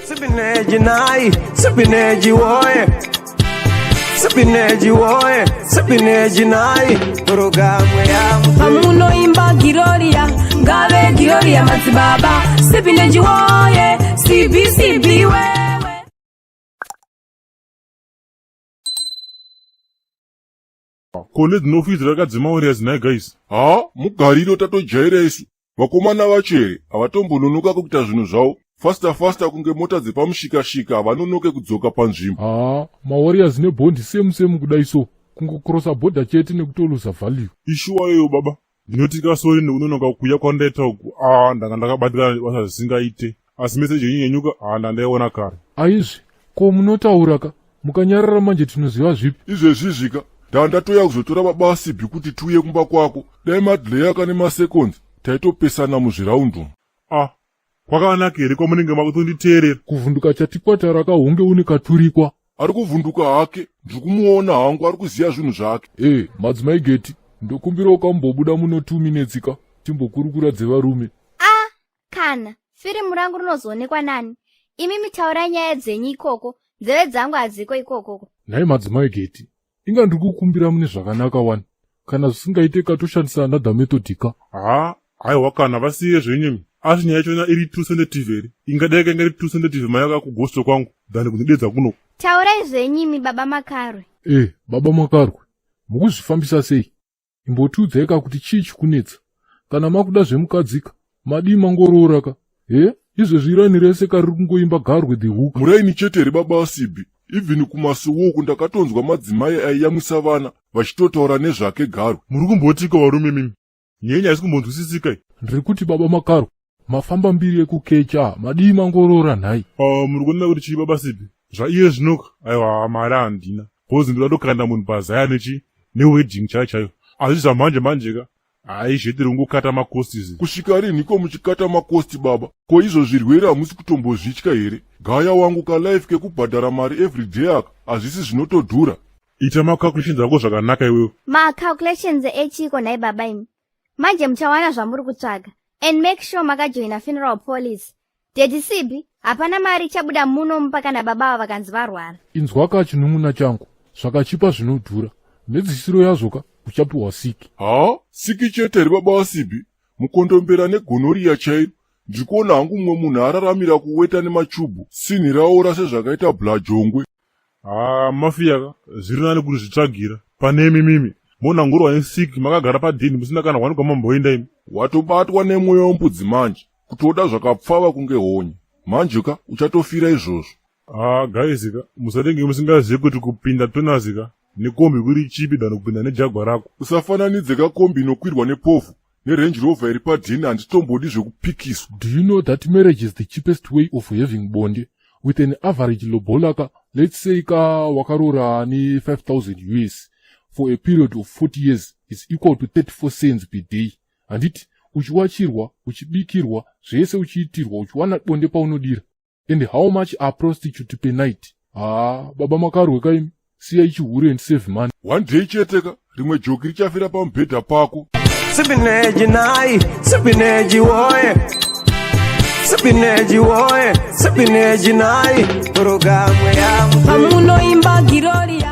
Sipineji nai, sipineji woye. Sipineji woye, sipineji nai. Programu ya Pamunoimba Giroria, ngave Giroria madzibaba Sipineji woye, CBCB wewe. Ko nedzinofizira rakadzima warriors nhai guys. Haa mugariro tatojaira isu. Vakomana vacho here havatombononoka kuita zvinhu zvavo faster faster kunge mota dzepamushikashika havanonoke kudzoka panzvimbo. Haa mawarriors nebond same same kudai so kungocrossa border chete nekutoluza value. Ishuwa iyoyo baba. Ndinotika sorry nekunonoka kuuya kwandaita uku ah ndanga ndakabatikana nebasa zvisingaite. Asi message yenyu yenyuka ah ndandaiona kare. Aizve ko munotaura ka mukanyarara manje tinoziva zvipi. Izvezvizvika ndanga ndatouya kuzotora baba Asibhi kuti tiuye kumba kwako. Dai madleya ka nemaseconds taitopesana muzviraundi umu. Ah kwakanaka here kwamunenge makutonditeerera. Kuvhunduka chatikwatara ka hunge une katurikwa. Ari kuvhunduka hake ndiri kumuona hangu ari kuziva zvinhu zvake. Ee madzimai Geti ndokumbirawo kambobuda muno 2 minutes ka timbokurukura dzevarume. Ah, kana firimu rangu rinozoonekwa nani? Imi mitaurai nyaya dzenyu ikoko, nzeve dzangu hadziko ikokoko. Nhai madzimai Geti, inga ndiri kukumbira mune zvakanaka wani. Kana zvisingaite ka toshandisa another method ka. Haa haiwa kana vasiye zvenyu imi. Asi nyaya yachona iri too sensitive here? Ingadai kanga iri too sensitive mai vakakugosto kwangu than kundidedza kuno. Taurai zvenyu imi baba Makarwe. Eh, baba Makarwe, mukuzvifambisa sei? Imbotiudzai ka kuti chii chikunetsa. Kana makuda zvemukadzi ka, madii mangoroora ka? He, izvezvi raini rese ka riri kungoimba Garwe the hook. Muraini chete here baba Asibhi? Even kumasuwo uku ndakatonzwa madzimai aiyamwisa vana vachitotaura nezvake Garwe. Muri kumbotiko varume mimi? Nyaya haisi kumbonzwisisika iyi. Ndiri kuti baba Makarwe, mafamba mbiri yekukecha, madii mangoroora nhai? Oh, muri kuona kuti chii baba Sibi? Zvaiye zvinoka, aiwa mari handina. Because ndoda tokanda munhu pazaya nechi newedding chaiyo chaiyo. Asi zvamanje manje ka, hayi zvetiri kungokata macosts. Kusvika rinhiko muchikata macost baba? Ko izvo zvirwere hamusi kutombozvitya here? Gaya wangu ka life kekubhadhara mari everyday aka hazvisi zvinotodhura. Ita macalculations ako zvakanaka iwewe. Macalculations echiko nhai baba imi? Manje muchawana zvamuri kutsvaga and make sure makajoina funeral policy. Daddy Sibi, hapana mari ichabuda muno mupa kana baba ava vakanzi varwara. Inzwa ka chinun'una changu, zvakachipa zvinodhura. Mhedzisiro yazvo ka uchapiwa siki. Haa, siki chete here baba vaSibi? Mukondombera negonoriya chairo. Ndiri kuona hangu mumwe munhu araramira kuweta nemachubhu, sinhi raora sezvakaita Bla Jongwe. Haa mafia ka zviri nani kuzvitsvagira pane imi mimi monangurwa nesiki makagara padheni musina kana hwani kwamamboenda imi. Watobatwa nemweya wembudzi manje, kutoda zvakapfava kunge honye. Manje ka uchatofira izvozvo. Haa guys ka musatenge musingazive kuti kupinda tonasi ka nekombi kuri chipi than kupinda nejagwa rako. Usafananidze ka kombi inokwirwa nepovhu neRange Rover iri padheni handitombodi zvekupikiswa. Do you know that marriage is the cheapest way of having bonde with an average lobola ka let's say ka wakaroora ne 5000 US for a period of 40 years is equal to 34 cents per day. Handiti uchiwachirwa, uchibikirwa, zvese uchiitirwa, uchiwana bonde paunodira. And how much are prostitute per night? Haa, baba makarwe kaimi. Siya ichihure and save money. One day chete ka rimwe joki richafira pamubhedha pako. Sipineji nai, sipineji woye. Sipineji woye, sipineji nai. Programu ya Pamunoimba Giroria.